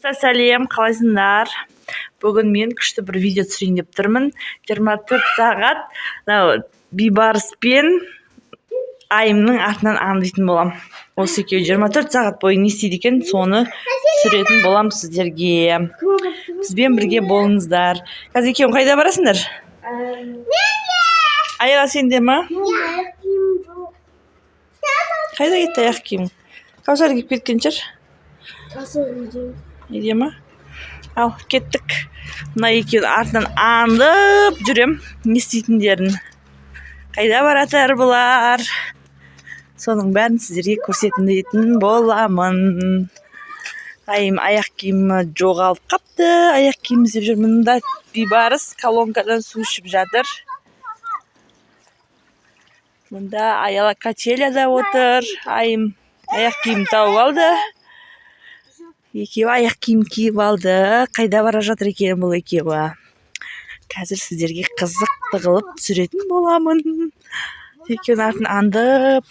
Сәлем, қалайсыңдар? Бүгін мен күшті бір видео түсірейін деп тұрмын. 24 сағат мынау Бейбарыс пен Айымның артынан аңдитын болам. Осы екеуі 24 сағат бойы не істейді екен, соны түсіретін болам сіздерге. Бізбен бірге болыңыздар. Қазір екеуің қайда барасыңдар? Аяла, сенде ма? Қайда кетті аяқ киімің? Кәусар киіп кеткен шығар. Үйде ма? Ал, кеттік. Мына екеуінің артынан аңдып жүрем, не істейтіндерін. Қайда баратыр бұлар? Соның бәрін сіздерге көрсететін боламын. Айым аяқ киімі жоғалып қапты. Аяқ киім іздеп жүрмін. Мында Бейбарыс колонкадан су ішіп жатыр. Мында Аяла качеляда отыр. Айым аяқ киім тауып алды. Екеуі аяқ киім киіп алды. Қайда бара жатыр екен бұл екеуі? Қазір сіздерге қызықты қылып түсіретін боламын. Екеуінің артын аңдып.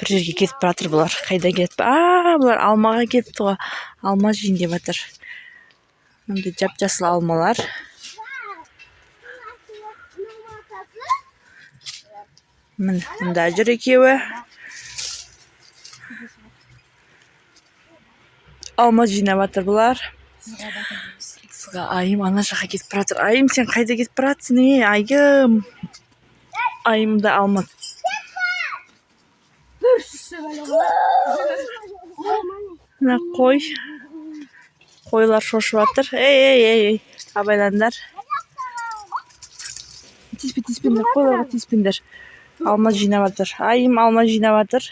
Бір жерге кетіп бара жатыр бұлар. Қайда кетіп? А, бұлар алмаға кетіпті ғой. Алма жейін деп жатыр. Мындай жап-жасыл алмалар. Міне, мында жүр екеуі. Алма жинап жатыр бұлар. Қызға Айым ана жаққа кетіп бара жатыр. Айым, сен қайда кетіп бара жатсың, е, Айым? Айым да алма. Мына қой. Қойлар шошып жатыр. Ей, ей, ей, ей, абайлаңдар. Тиіспе, тиіспеңдер, қойларға тиіспеңдер. Алма жинап жатыр. Айым алма жинап жатыр.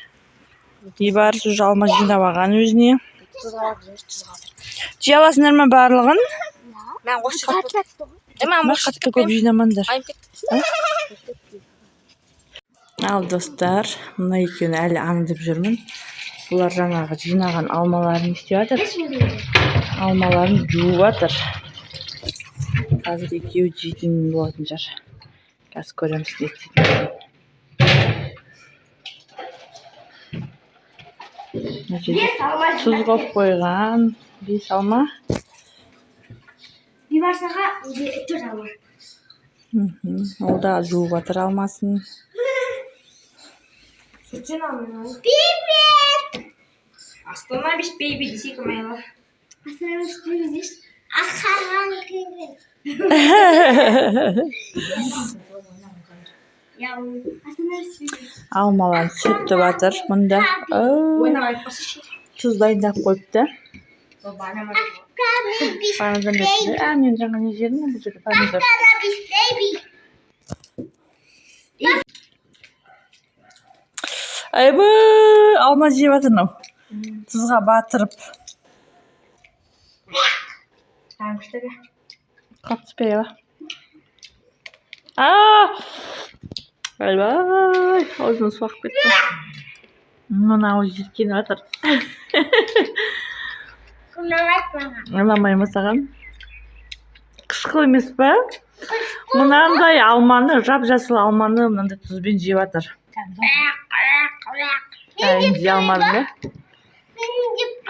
Бейбарыс уже алма жинап алған өзіне. Жей аласыңдар ма барлығын? Мен Ма, қатты көп жинамаңдар. Ал, достар, мына екеуін әлі аңдып жүрмін. Бұлар жаңағы жинаған алмаларын не істеп жатыр? Алмаларын жуып жатыр. Қазір екеуі жейтін болатын шығар. Қазір көреміз не істейтінін. Мына жерде тұз қойып қойған. 5 алма. Бейбарысаға 4 алма. Ол да жуып жатыр алмасын. Привет! Остановись, бейби, десек Майла. Остановись, бейби, здесь. Ахаран привет. Я остановись, бейби. Алмаларын сүртіп жатыр мында. Тұз дайындап қойыпты. Помидор. А, мен жаңа не жедім бұл жерде? Помидор. Остановись, бейби. Айбай, алма жеп жатыр мынау. Тұзға батырып. Қатты түспей ала. А! Айбай, аузыма су ағып кетті. Мынау жиіркеніп жатыр. Ұнамайды маған. Ұнамай ма саған? Қышқыл емес па? Мынандай алманы, жап-жасыл алманы мынандай тұзбен жеп жатыр. Айым жей алмадың ба?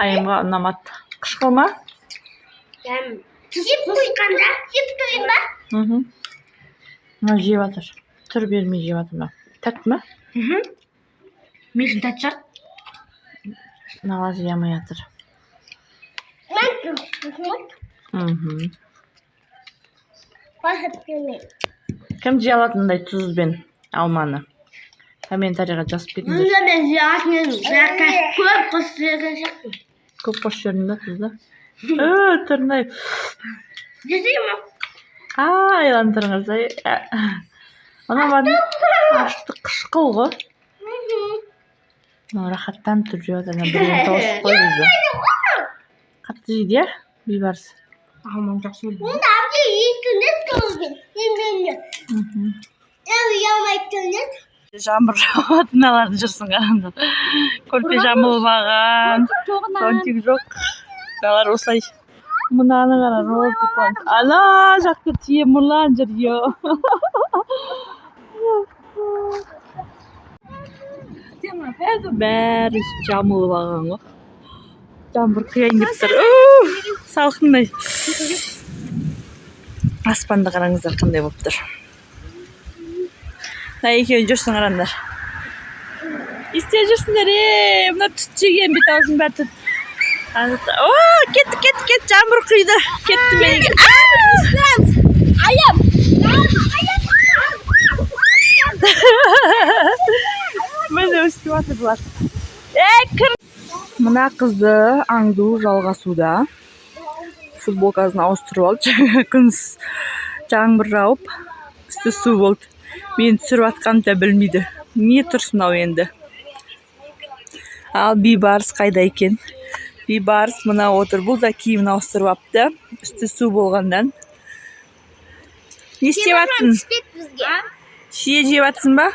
Айымға ұнамады. Қышқыл ма? Жеп қойғанда, жеп тұрайын ба? Мынау жеп жатыр. Түр бермей жеп жатыр мынау. Тәтті ма? Мен үшін тәтті шығар. Мыналар жей алмай жатыр. Кім жей алады мындай тұзбен алманы? Комментарийға жазып кетіңдер. Мұнда мен жей алатын едім, бірақ көп қосып жіберген сияқтымын. Көп қосып жібердің ба тұзды? Түрін-ай. Жесейін ба? Айланып тұрыңыз. Ұнамады ма? Ашты, қышқыл ғой. Мынау рахаттанып тұрып жеп жатыр. Ана біреуін тауысып қойды уже. Қатты жейді, иә, Бейбарыс? Алманы жақсы көрдім. Мұнда әбден етін тұзбен. Мен ұялмайтын еді. Жаңбыр жауады, мыналардың жүрсін қараңдар. Көрпе жамылып алған. Зонтик жоқ. Мыналар осылай. Мынаны қара, розы панс. Ана жақта Темірлан жүр, ё. Бәрі жамылып алған ғой. Жаңбыр құяйын деп тұр. Салқындай. Аспанды қараңыздар, қандай болып тұр. Мына екеуін жүрсін, қараңдар. Не істеп жүрсіңдер? Е, мына түт жеген, бет аузының бәрі түт. О, кетті, кетті, кетті, жаңбыр құйды. Кетті мен. Айым. Міне, өстіп жатыр бұлар. Ей, кір. Мына қызды аңду жалғасуда. Футболкасын ауыстырып алды. Күн жаңбыр жауып, үсті су болды. Мен түсіріп жатқанымды да білмейді. Не тұрсын мынау енді? Ал Бейбарыс қайда екен? Бейбарыс мына отыр. Бұл да киімін ауыстырып алыпты. Үсті су болғаннан. Не істеп жатсың? Түспеді бізге. Шие жеп жатсың ба?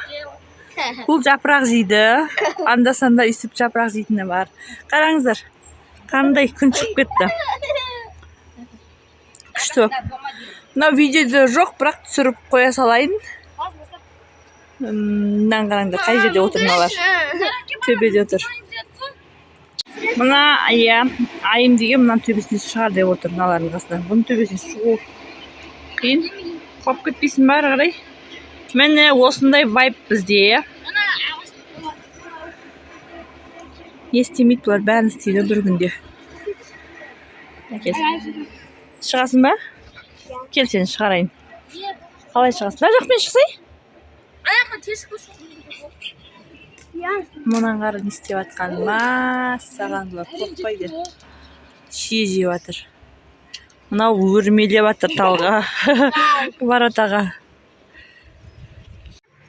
Бұл жапырақ жейді. Анда санда өйстіп жапырақ жейтіні бар. Қараңыздар, қандай күн шығып кетті. Күшті. Мынау видеода жоқ, бірақ түсіріп қоя салайын. Мынаны қараңдар, қай жерде отыр мыналар. Төбеде отыр. Мына, иә, Айым деген мынаның төбесіне шығар деп отыр мыналардың қасына. Бұның төбесіне шығу қиын. Құлап кетпейсің ба ары қарай? Міне, осындай вайб бізде. Не істемейді бұлар, бәрін істейді бір күнде. Әкел. Шығасың ба? Кел, сені шығарайын. Қалай шығасың? Мына жақпен шықсай. Аяққа тесік. Мынаны қара, не істеп жатқанын. Мәссаған, бұлар қорықпайды. Шие жеп жатыр. Мынау өрмелеп жатыр талға. Воротаға.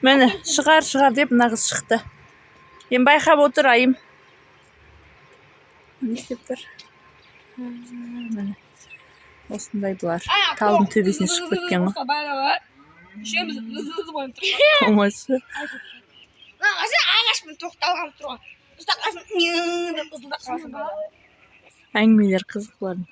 Міне, шығар, шығар деп мына қыз шықты. Енді байқап отыр Айым. Не істеп тұр? Міне. Осындай бұлар. Талдың төбесіне шығып кеткен ғой. Үшеуміз қойып тұр. Болмаса. Ағашпен тоқталған тұрған. Ұстап қалсын, деп ызылдап қалсын. Әңгімелер қызық бұлардың.